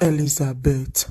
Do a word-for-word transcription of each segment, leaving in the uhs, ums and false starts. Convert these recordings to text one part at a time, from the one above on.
Elizabeth.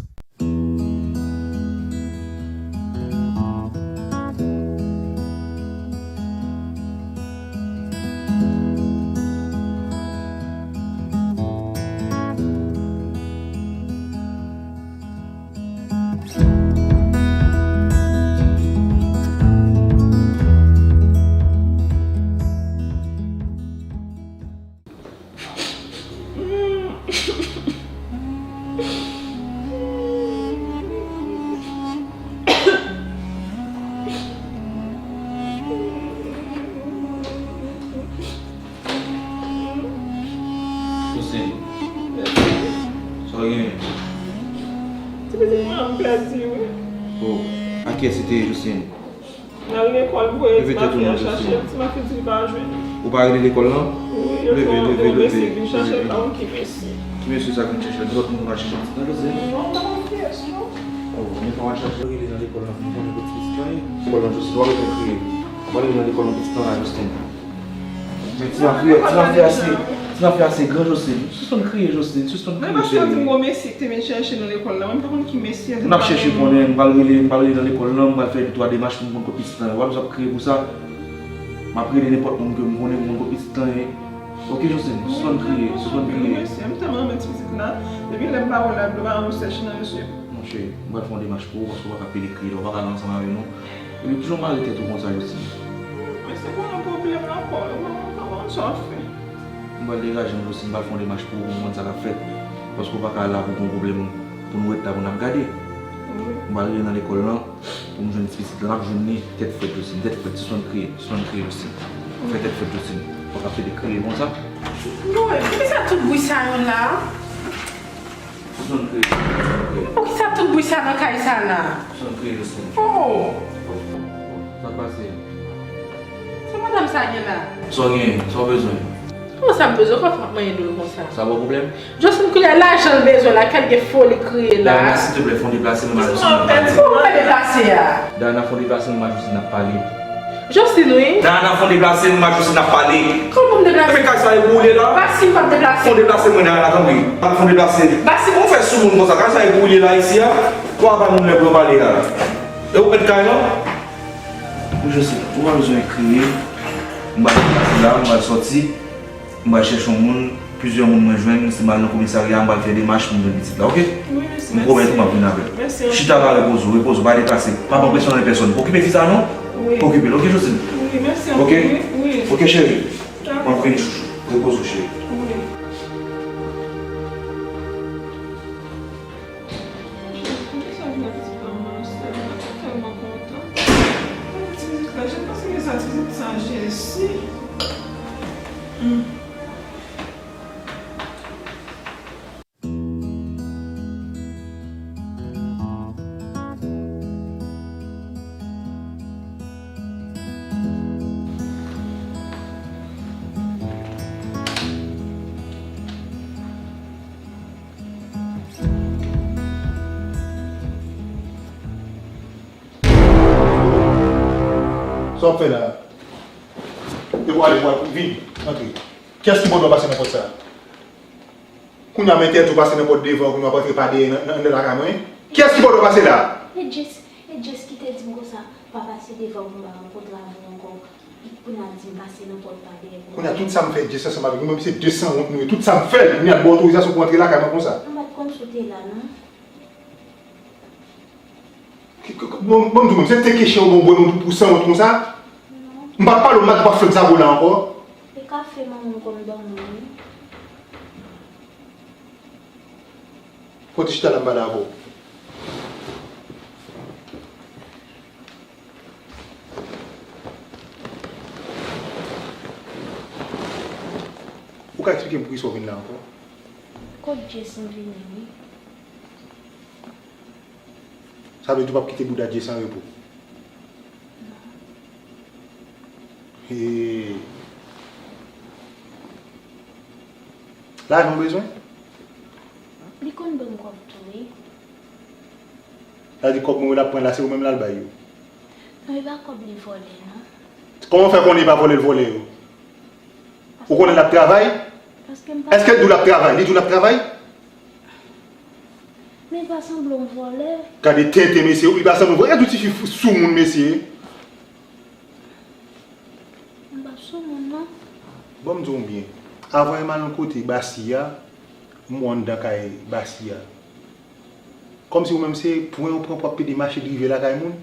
Josine, sa w genyen? Ti pitit mwen an m pèdi wi. Oh, a kiyès li te ye, Josine? Nan lekòl, m voye ti mafya chache l, ti mafya di li pa jwenn li. Ou pa rele lekòl lan? Wi, yo fè yon mesye vin chache l, pa konn ki mesye. Ki mesye sa k vin chache l? Lòt moun pa chache pitit lan, Josine? Non, m pa konn kiyès non. Oh, men fò w al chache, rele nan lekòl lan pou m konnen kote pitit lan ye. Lekòl lan, Josine, w ap bezwen kriye. W al rele nan lekòl lan pitit lan la, Josine. Men ti mafya, ti mafya se, ti mafya se gran, Josine. Sispann kriye, Josine, sispann kriye, cheri. Men paske yo di m gon mesye ki te vin chèche nou lekòl la, mwen m pa konn ki mesye. N ap chèche konnen, m pral rele, m pral rele nan lekòl lan, m pral fè de twa demach pou m konn kot pitit lan ye. W ap, w ap kriye pou sa? M ap rele nenpòt moun ke m konnen pou m konn kot pitit lan ye. Oke, Josine, sispann kriye, sispann kriye. Wi, mesye, m tèlman renmen ti pitit la. Depi lè m pa wè l, ap dlo pa yon sèch nan mesye. Monchè, m pral fè yon demach pou ou, paske ou pa ka pede kriye la, ou pa ka la ansanm avè nou. Epi kijan w mare tèt ou konsa, Josine? Men se pou yon pwoblèm ankò, ou pa konn sa w ap fè. M pral degaje m, Josine, m pral fè yon demach pou ou, pou m konn sa k ap fèt. Paske ou pa ka la pou gon pwoblèm, pou nou ret la pou n ap gade. Wi. M pral rele nan lekòl lan, pou m jwenn ti pitit lan, n ap jwenn li, tèt frèt, Josine, tèt frèt, sispann kriye, sispann kriye, Josine. Fè tèt frèt, Josine. Ou pa ka pede kriye konsa. Noël, poukisa tout bri sa yo la? Sispann kriye, sispann kriye. Poukisa tout bri sa nan kay sa la? Sispann kriye, Josine. Oh! Sa k pase? Se madanm sa gen la. Sa w genyen? Sa w bezwen? Kòman sa m bezwen? Kòman fè m ap manyen dlo l konsa? Sa ba w pwoblèm? Josline, kounye a lajan l bezwen la, kè l gen foli kriye la. Dayana, silteplè, fè yon deplase, mwen m al Josline n ap pale. Kòman w fè deplase a? Dayana, fè yon deplase, mwen m al Josline n ap pale. Josline, wi. Dayana, fè yon deplase, mwen m al Josline n ap pale. Kòman pou m deplase? Ebyen kay sa e pou ou l ye la? Basim, m ap deplase. Fè yon deplase mwen, Dayana, tanpri. Fè yon deplase. Basim, ou fè sou moun konsa, kay sa e pou ou l ye la isi a? Ou pa bay moun lè pou yo pale a. E ou mèt kay lan? Wi, Josline, ou pa bezwen kriye. M pral deplase la, m pral sòti. M pral chèche yon moun, plizyè moun mwen jwenn, si m al nan komisarya a, m pral fè demach pou m jwenn pitit la, oke? Wi, mesye, mèsi. M pwomèt ou m ap vin avè l. Mèsi anpil. Chita la, repoze w, repoze w, pa deplase w nan pèsòn. Pa okipe pitit la non. Wi. Pa okipe l, oke, Josline? Wi, mèsi anpil. Oke? Wi. Oke, cheri. Dakò. M ap vini, chouchou. Repoze w, cheri. Wi. Jezi, poukisa vin ak ti fanm nan sèl? Mwen te tèlman kontan. Gade ti pitit la, jan m pase gen sa, ti pitit sa, Jezi. Hmm. Sa w ap fè la a? Depi w ale, w al, vini, antre. Kiyès ki ba w dwa pase nan pòt sa a? Kounye a, men tèt ou pase nan pòt devan, kounye a w ap antre pa dèyè nan, nan, anndan lakay mwen. Kiyès ki ba w dwa pase la a? E Jess, e Jess ki te di m konsa, pa pase devan pou m pa rankontre avè w ankò. N ap di m pase nan pòt pa dèyè pou. Kounye a, tout sa m fè, Jess ansanm avèk nou, menm se de sanwont nou ye. Tout sa m fè l, kounye a, l ba w otorizasyon pou antre lakay mwen konsa. M pa t konn si w te la, non. Ki, ki, ki, bon, bon, m di w, menm se te ke chen ou bon bwè, moun pou, pou sanwont konsa. Non. M pa pale w, m pa, m pa fè zago la ankò. E kafe manman m konn ban mwen, wi. Kote chita la m pale avè w. Ou ka eksplike m poukisa w vin la ankò? Kot Jess m vini, wi. Sa vle di w p ap kite bouda Jess an repo? Non. Hey. Lajan w bezwen? Li konn ban m kòb tou, wi. Sa vle di kòb mwen yo l ap pran la, se ou menm l al bay yo? Non, e pa kòb li vòlè, non. Kòman w fè konnen e pa vòlè l vòlè yo? Ou konnen l ap travay? Paske m pa. Èske l di w l ap travay? Li di w l ap travay? Men pa sanble yon vòlè. Gade tenten mesye, wi, li pa sanble yon vòlè. Gade yon tifi soumoun mesye. M p ap soumoun, non. Bon, m di w byen. Avan m al yon kote Basi a, m wè w anndan kay Basi a. Kòmsi ou menm se pran, ou pran pou w ap pede mache drive lakay moun.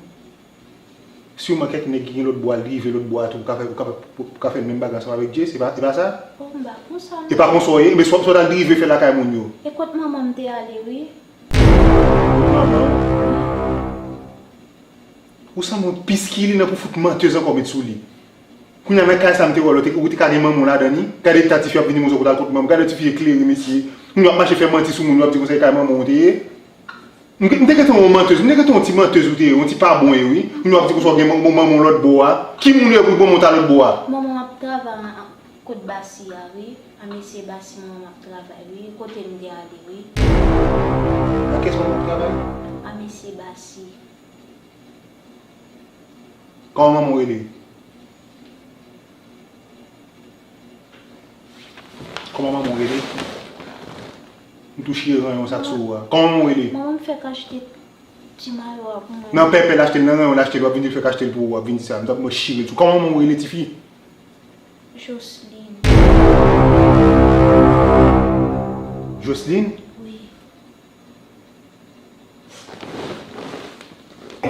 Siman kèk nèg ki gen lòt bò a, l rive lòt bò a tou, pou ka fè, pou ka fè, pou ka fè menm bagay ansanm avèk Jess, se pa, se pa sa? Bon, m pa konsa, non. E pa konsa w ye, men sa w, sa w t al rive fè lakay moun yo. E kot manman m te ale, wi. Manman w? Ou sanble yon piskilin pou fout mantèz ankò met sou li. Kounye a nan kay sa m te wè w la, ou te, ou te ka gen manman w ladan li. Gade ta tifi ap vini konsa, ou t al kot manman. Gade tifi eklere, mesye. Moun yo ap mache fè manti sou moun, yo ap di konsa e kay manman w te ye. M te, m te gentan yon mantèz, m te gentan yon ti mantèz ou te ye, yon ti pa bon ye, wi. Moun yo ap di konsa w gen man-, manman w lòt bò a. Ki moun yo ye pou manman w ta lòt bò a? Manman m ap travay an, an, kot Basi a, wi. A mesye Basi manman m ap travay, wi. Kote m te ale, wi. A kiyès manman w ap travay? A mesye Basi. Kòman manman w rele? Kòman manman w rele? M tou chire ranyon sa k sou ou a. Kòman manman w rele? Manman m fèk achte ti mayo a pou mwen. Nan pèpè l achte l, nan ranyon l achte l, w ap vin di l fèk achte l pou ou, w ap vin di sa. M t ap mwen chire l sou. Kòman manman w rele, tifi? Joseline. Joseline? Wi. Bon,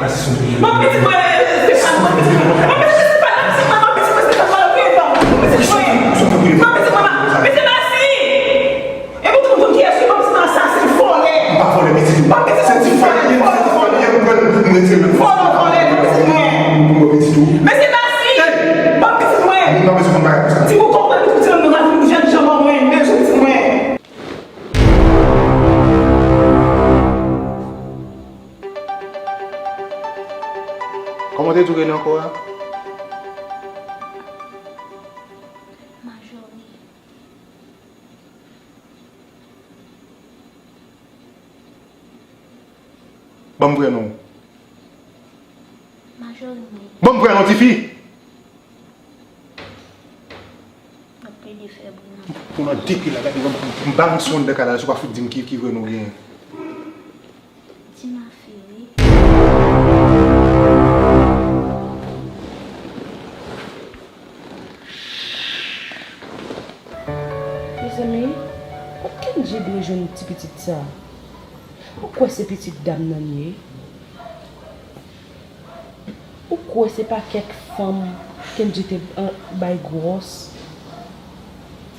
pitit mwen, Stéphane, bon, pitit mwen. Bon, pitit mwen, Stéphane, bon, pitit mwen, Stéphane, bon, pitit mwen. Bon, pitit mwen. Bon, pitit mwen, Stéphane, bon, pitit mwen. E pou tout moun konn kiyès wi, bon, pitit mwen, asasen, vòlè. M pa vòlè, pitit ou. Bon, pitit mwen, vòlè, vòlè. Vòlè, vòlè, bon, pitit mwen. Mesye Basi! Bon, pitit mwen. Ti bouton mwen, pitit mwen, nou ka vin jèn jan ban mwen, men pitit mwen. Kòman w te di w rele ankò a? Majori. Ban m vrè non w. Majori m ye. Ban m vrè non, tifi! M ap plede fè bri nan. Pou nan de pye la, gade, m ba yon sonn nan kay la, si w pa fout di m ki, ki vrè non w genyen. Ti Mafi, wi. Mezanmi, pou Kendji dwe jwenn ti pitit sa? Ou kwè se pitit dam nan li ye? Ou kwè se pa kèk fanm Kendji te, an, bay gwòs?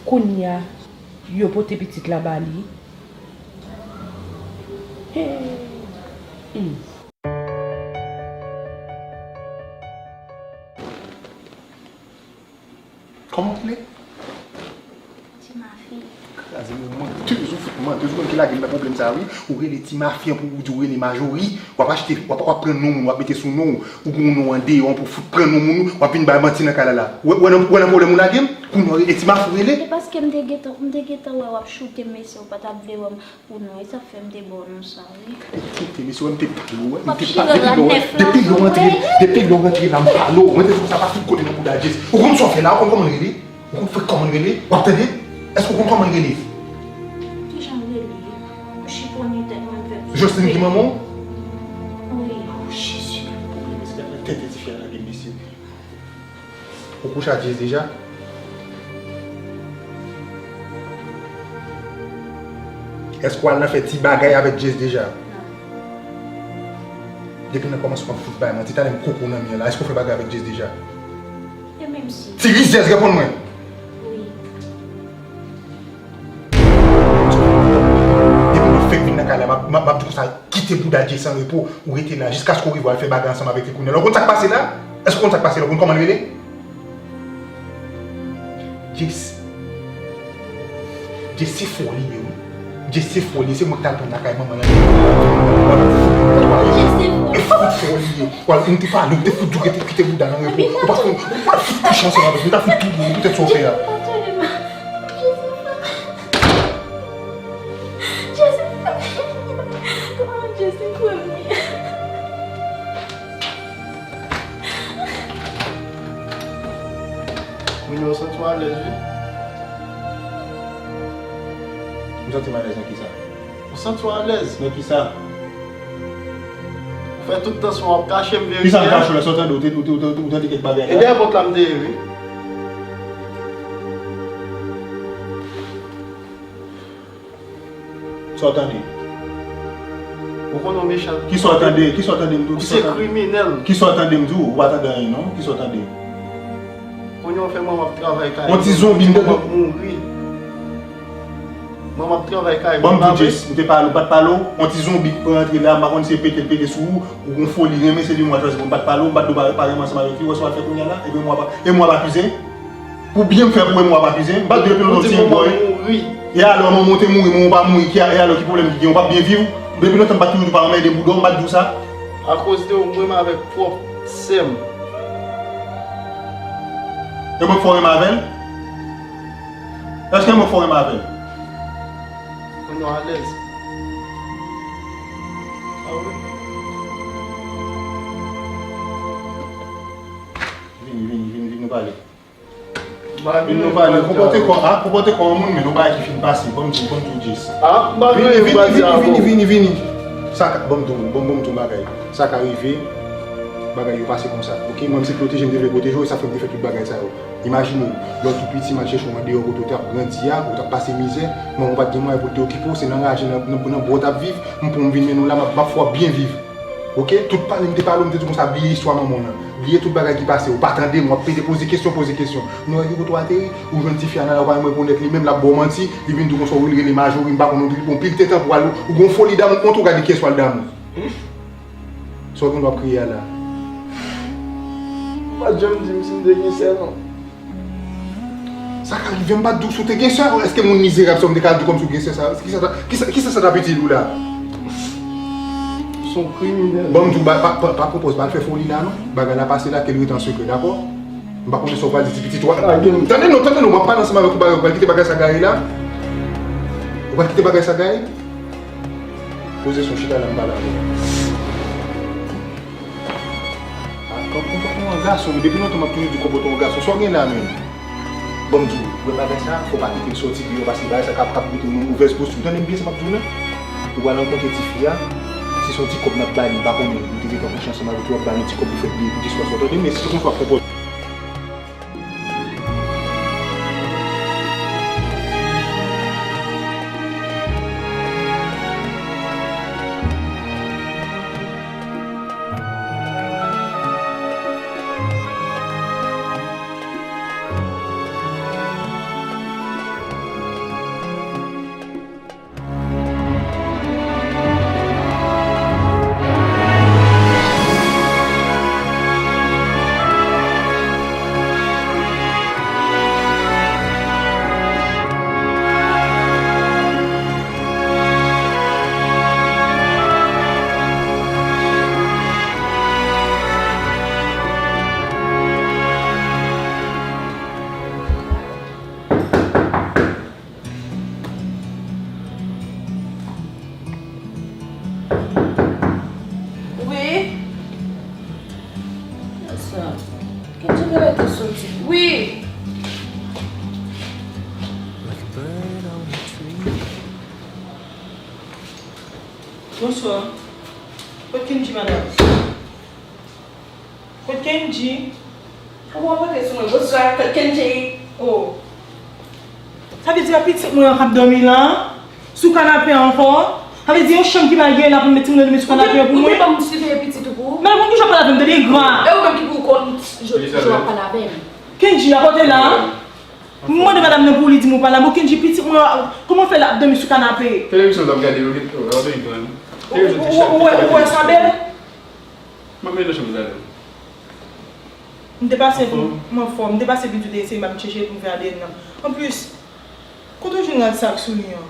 Kounye a, yo pote pitit la ba li? Hey! Hmm. Kòman w rele? Ti Mafi. Kraze men w, mantèz, ou fout mantèz, ou menm ki lage m nan pwoblèm sa a, wi. Ou rele Ti Mafi an pou ou di w rele Majori, w ap achte, w ap, w ap pran non moun, w ap mete sou non w, ou gen yon non andeyò an pou fout pran non moun, w ap vin bay manti nan kay la la. Ou wè, ou wè nan, ou wè nan pwoblèm ou lage m? Kounye a w rele Ti Mafi w rele? Se paske m te gentan, m te gentan wè w ap choute m, mesye, ou pa t ap vle wè m. Ou non, e sa k fè m te ba w non sa, wi. Tete, mesye, wè m te pale w, wè, m te pale depi lè w, depi lè w rantre, depi lè w rantre la, m pale w. Mwen te di w sa pa fout kote nan bouda Jess. Ou konn sa w fè la, ou konn kòman l rele? Ou konn fè kòman l rele? W ap tande? Èske ou konn kòman l rele? Kijan l rele? Ou chiponye tèt mwen, m fè. Joseline ki manman w? Wi. O Jezi, gade pwoblèm, mesye, gade tete tifi a lage, mesye. Ou kouche ak Jess deja? Èske w al nan fè ti bagay avèk Jess deja? Non. Depi nan kòmansman w ap fout bay manti, talè m koko nan mi an la. Èske w fè bagay avèk Jess deja? E menm si. Ti rizèz, reponn mwen! Wi. Depi mwen fèk vin nan kay la, m ap, m ap, m ap di konsa, kite bouda Jess an repo, ou rete la jiskaske w rive w al fè bagay ansanm avèk li kounye a la. Ou konn sa k pase la? Èske w konn sa k pase la? Ou konn kòman l rele? Jess. Jess se fò li ye, wi. Jess se fò li ye, se mwen ki t al pran l lakay manman l. E fout fò li ye. Ou al, m te pale, m te fout di w kite, kite bouda l an repo. Ou pa fè, ou pa fout kouche ansanm avèk li, m ta fout touye w poutèt sa w fè a. Jess, kòman Jess kwè m ye? Moun yo santi w alèz, wi. M santi m alèz nan kisa? Ou santi w alèz? Nan kisa? Ou fè tout tan sa w ap kache m verite a. Kisa m kache w la? Sa w tande? Ou te, ou te, ou te, ou tande kèk bagay la? E dèyè pòt la m te ye, wi. Sa w tande? Ou konnen w mechan. Kisa w tande? Kisa w tande m di w? Ou se kriminèl. Kisa w tande m di w? Ou pa tande anyen non. Kisa w tande? Kounye a w fè manman ap travay kay. On ti zonbi m te mouri. Manman ap travay kay. Bon, m di w, Jess, m te pale w, m pa t pale w. On ti zonbi k pran antre la, m pa konn si se pete l pete sou ou, ou gon foli, renmen se li m w a chwazi pou m pa t pale w, m pa t di w pa, pa renmen ansanm avèk li, ou wè sa w al fè kounye a la, epi m w ap, e m w ap akize? Pou byen m fè pou wè m w ap akize. M pa t di w epi lontan w ti yon bòy. E alò, manman w te mouri, manman w pa mouri, ki, e alò, ki pwoblèm ki gen? Ou p ap byen viv? Depi lontan m pa t toujou di w pa anmède bouda w, m pa t di w sa. Akoz de ou, m renmen avèk pwòp sè m. E mwen k fè w renmen avè l? Èske mwen k fè w renmen avè l? Kounye a w alèz. A wi. Vini, vini, vini, vini, nou pale. Vin nou pale, konpòte kò w, a, konpòte kò w yon moun, men yon bagay ki fin pase, ban m di w, ban m di w, Jess. Vini, vini, vini, vini, vini. Sa ka, ban m di w, ban m, ban m di w yon bagay. Sa ka rive, bagay yo pase konsa. Oke, mwen m se pwoteje m te vle pwoteje w, e sa fè m te fè tout bagay sa yo. Imajine w, lè w tou piti, m al chèche w andeyò kote w t ap grandi a, ou t ap pase mizè, manman w pa t gen mwayen pou l te okipe w, se nan raje, nan, nan, nan bò w t ap viv, m pran w m vin mennen w la, m ap, m ap fè w byen viv. Oke, tout pale m te pale w, m te di w konsa, bliye istwa manman w lan. Bliye tout bagay ki pase. Ou pa tande m, w ap pede poze kesyon, poze kesyon. Non, e ki kote w ateri? Ou jwenn tifi a nan la, ou pa menm rekonèt li menm, l ap ba w manti, li vin di w konsa, wi, l rele Majori, m pa konn, ou tripon pil te tanpou al, ou gon foli damou, montre w gade kiyès w al damou. Sa w gen dwa ap kriye a la? Ou pa t janm di m si m te gen sè, non. Sa ka rive, m pa t di w si w te gen sè, èske moun mizerab sa w m te ka di w kòmsi w gen sè sa? Kisa, kisa, kisa sa t ap itil ou la? S on kriminèl. Bon, m di w, pa, pa, pa, pa pran pòz, pa al fè foli la, non. Bagay la pase la, ke l rete an sekrè, dakò? M pa konnen sa w pral di ti pitit ou a. Tande non, tande non, m ap pale ansanm avèk ou, bagay, ou pral kite bagay sa gaye la? Ou pral kite bagay sa gaye? Poze sou chita la, m pale avè w. A, konpòte w an gason, men depi lontan m ap toujou di w konpòte w an gason. Sa w gen la menm? Bon, m di w, wè bagay sa, fò w pa kite l sòti deyò, paske bagay sa k ap, k ap mete w nan movèz postir. Ou tande m byen sa m ap di w la? Ou pral rankontre tifi a, si s on ti kòb n ap ba li, m pa konnen, ou te gentan kouche ansanm avèk li, w ap ba l yon ti kòb pou fè l bliye tout istwa sa. Ou tande m byen? Si se konsa w ap konpòte. Wi. Bonswa. Kenji genlè te soti. Wi. Bonswa. Kot Kenji, madanm? Kot Kenji? Ou ap rete sou mwen, bonswa, Kenji. Oh. Sa vle di a pitit mwen an k ap dòmi la, sou kanape a ankò? Sa vle di yon chanm ki pa genyen la pou m met timoun nan dòmi sou kanape a pou mwen? Ou te ban m siveye pitit ou pou ou? Men ou konn kijan w ap pale avè m, tande engra. E ou menm ki pou w konn jan w ap pale avè m. Kenji, a kote la? M mande madanm nan pou li di m ou pa la. Bon, Kenji, pitit mwen, kòman fè l ap dòmi sou kanape? Televizyon w t ap gade yo, yo ap dòmi pou mwen. Ou, ou, ou, ou wè, ou wè sa bèl? M ap mete nan chanm gade. M te pase pou m anfòm, m te pase pou m te eseye m ap chèche pou m fè A D N nan. Anplis, kote w jwenn rad sa k sou li an?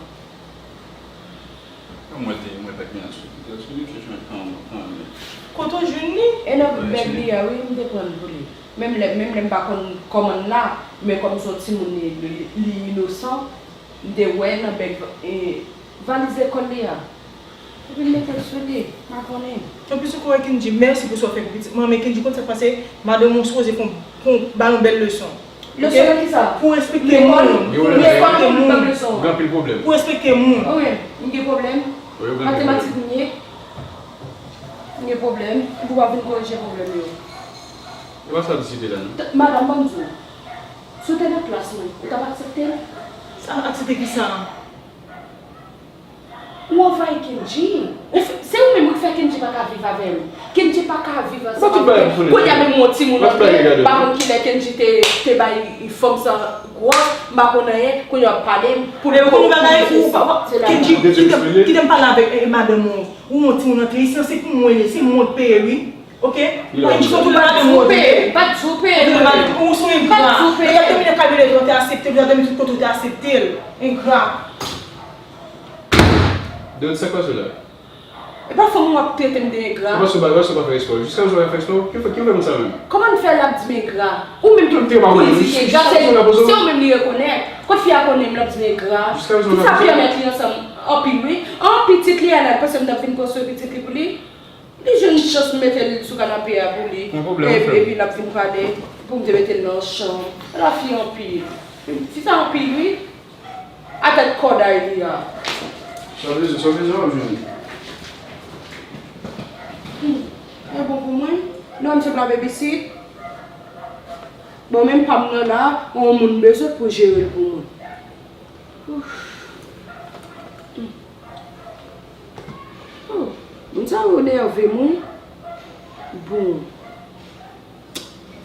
Mwen te, mwen pa gen rad sou, rad sou li, m chèche mwen pran, pran men. Kote w jwenn li? E nan bèg li a, wi, m te pran l pou li. Menm lè, menm lè m pa konn kòman l la, men kòm se yon timoun li, li, li inosan, m te wè nan bèg, e, valiz lekòl li a. Epi m mete l sou li, m pa konnen. Anplis ou konn wè Kenji, mèsi pou sa w fè pou pitit mwen, men Kenji konn sa k pase, madanm ou sipoze fon, fon, ba yon bèl leson. Leson nan kisa? Pou respekte moun. Lekòl pou ban leson. Gen anpil pwoblèm. Pou respekte moun. Wi, m gen pwoblèm. Wi, ou gen anpil pwoblèm. Matematik m ye. M gen pwoblèm. Epi w ap vin korije pwoblèm yo. E pa sa w deside la, non? T-, madanm, ban m di w. Si w te nan plas mwen, ou t ap aksepte l? Sa aksepte kisa? Ou anvayi Kenji. Ou fè, se ou menm wi k fè Kenji pa ka viv avè m. Kenji pa ka viv ansanm avè m. Kounye a menm yon timoun antre, m pa konn kilè Kenji te, te bay fanm sa gwòs, m pa konn anyen, kounye a w ap pale m pou l. E ou konn yon bagay, ou pa, Kenji, kite m, kite m pale avèk, eh, madanm ou. Ou yon timoun antre isi an, se pou mwen li ye, se mwen k peye wi. Ok? Kenji, fò tou pa madanm ou, ok? Pa t di w peye mwen. Ou se yon engra. Lè y ap dòmi nan kabinet ou te aksepte l, lè y ap dòmi tout kote ou te aksepte l. Engra. Dòt, sa k pase w la? E pa fanm ou ap trete m de engra? E paske w pa, paske w pa fè espò. Jiska prezan w pa fè espò? Ki fè, ki fè moun sa menm? Kòman n fè l ap di m engra? Ou menm ki pou di m engra, se, se ou menm li rekonèt. Kot fi a konnen m l ap di m engra? Ki sa pèmèt li ansanm anpil wi. An pitit li a la, l panse m t ap vin konstwi pitit li pou li? Li jwenn chans m mete l sou kanape a pou li. Epi, epi l ap vin pale pou m te mete l nan chanm. Ala fi anpil. Fi sa anpil wi. A tèt kòday li a. Sa w bezwen, sa w bezwen, w ap jwenn li. Hmm. E bon pou mwen. Non, m se pa babysit. Bon, menm pa m nan la, yon moun bezwen pou jere l pou mwen. Ouf. Hmm. Oh, moun sa yo nève m wi. Bon.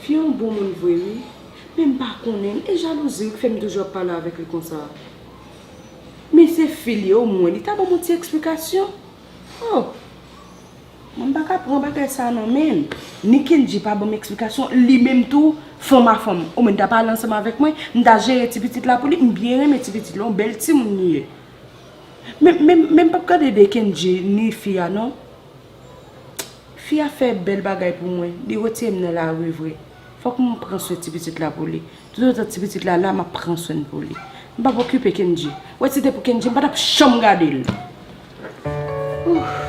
Fi an bon moun vre wi. Men m pa konnen l. E jalouzi wi k fè m toujou ap pale avèk li konsa. Men se fi l ye omwen. Li ta ban m yon ti eksplikasyon. Oh. Mwen m pa ka pran bagay sa nan men l. Ni Kenji pa ban m eksplikasyon. Li menm tou, fanm a fanm. Omwen l ta pale ansanm avèk mwen. M ta jere ti pitit la pou li. M byen renmen ti pitit la. Yon bèl timoun li ye. Men, men, men m p ap gade de Kenji ni fi a non. Fi a fè bèl bagay pou mwen. Li retire m nan lari vre. Fòk mwen pran swen ti pitit la pou li. Toutotan ti pitit la la, m ap pran swen l pou li. M p ap okipe Kenji. Wè si te pou Kenji, m pa t ap janm gade l. Ouf.